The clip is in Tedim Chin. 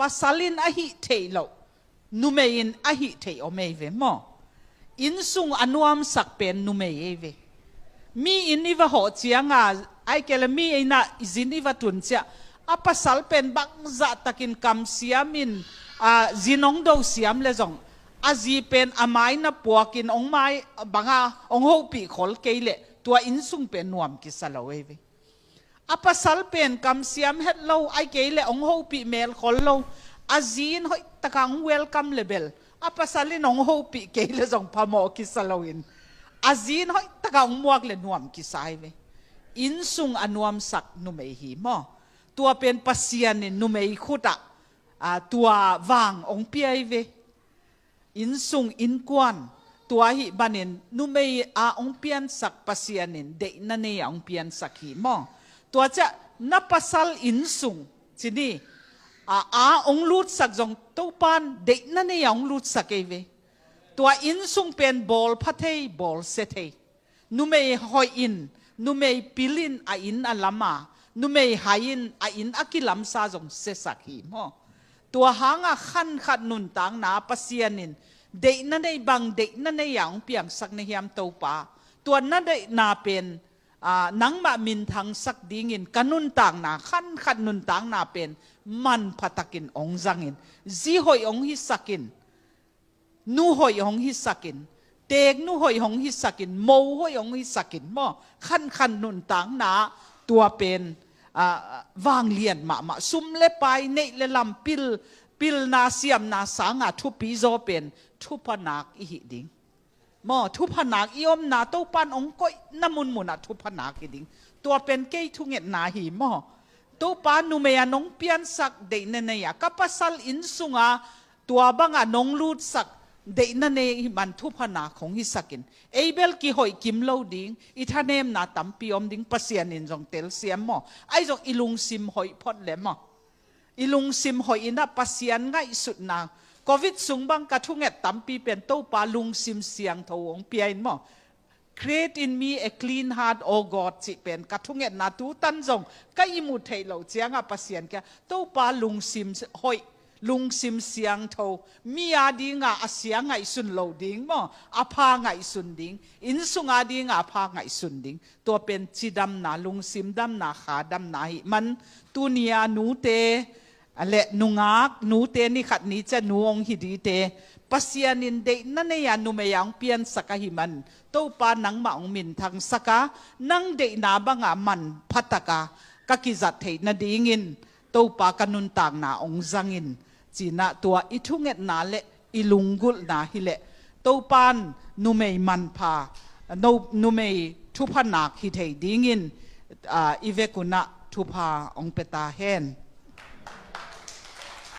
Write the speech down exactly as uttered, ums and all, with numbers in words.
pasal in a hih theih loh, numei in a hih theih om ei ve maw. Innsung a nuamsak pen numei ei ve. Mi inn i va hawh cianga, ai kei le mi inn ah zin i va tun ciah, a pasal pen bangzah takin kamsiam in, a, zin hong do siam le zong, a zi pen a mai na puakin hong mai banga hong hopih khol kei leh tua innsung pen nuam kisa lo ei ve. A pasal pen kamsiam het lo, ai kei le hong hopih melkhol lo. A zi in hoihtaka hong welcome le bel, a pasal in hong hopih kei le zong phamawh kisa loin, a zi in hoihtaka hong muak le nuam kisa ei ve. Innsung a nuamsak numei hi maw. Tua pen Pasian in numei khutah, a, tua vang hong pia ei ve. Innsung innkuan, tua ahih manin numei a hong piansak Pasian in deihna nei a hong piansak hi maw. Tua ciah na pasal innsung, ci ni, a, a hong lutsak zong Topan deihna nei a hong lutsak ei ve. Tua innsung pen bawl pha thei, bawl sia thei. Numei hoih in, numei pil in a inn a lam a, numei hai in a inn a kilamsa zong siasak hi maw. Tua hanga khankhat nuntakna Pasian in deihna nei bang deihna nei a hong piangsak na hiam Topa. Tua na deihna pen, a, nangmah minthangsak dingin ka nuntakna, khankhat nuntakna pen manphatakin hong zangin, zi hoih hong hisakin, nu hoih hong hisakin, teeknu hoih hong hisakin, mo hoih hong hisakin maw. Khankhan nuntakna tua pen, a, vanglian mahmah, sum le pai, neih le lam, pil, pilna siamna sanga thupi zaw pen thupha nak i hih ding maw. Thupha nak i omna Topan hong koihna munmunah thupha nak hi ding. Tua pen kei thungetna hi maw. Topa numei a nong piansak deihna nei a ka pasal innsunga tua banga nong lutsak deihna nei ahih man thupha nak hong hisakin. Ei bel kihoih kim lo ding, i thanemna tampi om ding, Pasian in zong telsiam maw. Ai zong i lungsim hoih phot le maw. I lungsim hoih in a Pasian ngaihsutna. Covid sung bang ka thunget tampi pen Topa lungsim siangtho hong pia in maw. Create in me a clean heart, O God, cih pen ka thungetna tutan zong ka ihmut theih loh cianga Pasian kia Topa lungsim hoih, lungsim siangtho, mi a dinga a sia ngaihsun lo ding maw, a pha ngaihsun ding, innsung a dinga a pha ngaihsun ding. Tua pen cidamna, lungsim damna, kha damna ahih man, tunia nute, a le nungak nute ni khat ni ciah nu hong hi dite, Pasian in deihna nei a numei a hong piansak ahih man, Topa nangmah hong minthangsak a, nang deihna banga manphataka ka kizat theih nadingin Topa ka nuntakna hong zangin, cinah tua i thungetna le i lunggulhna hileh Topan numei manpha, no, numei thupha nak hi thei dingin, a, i vekunah thupha hong pia ta hen.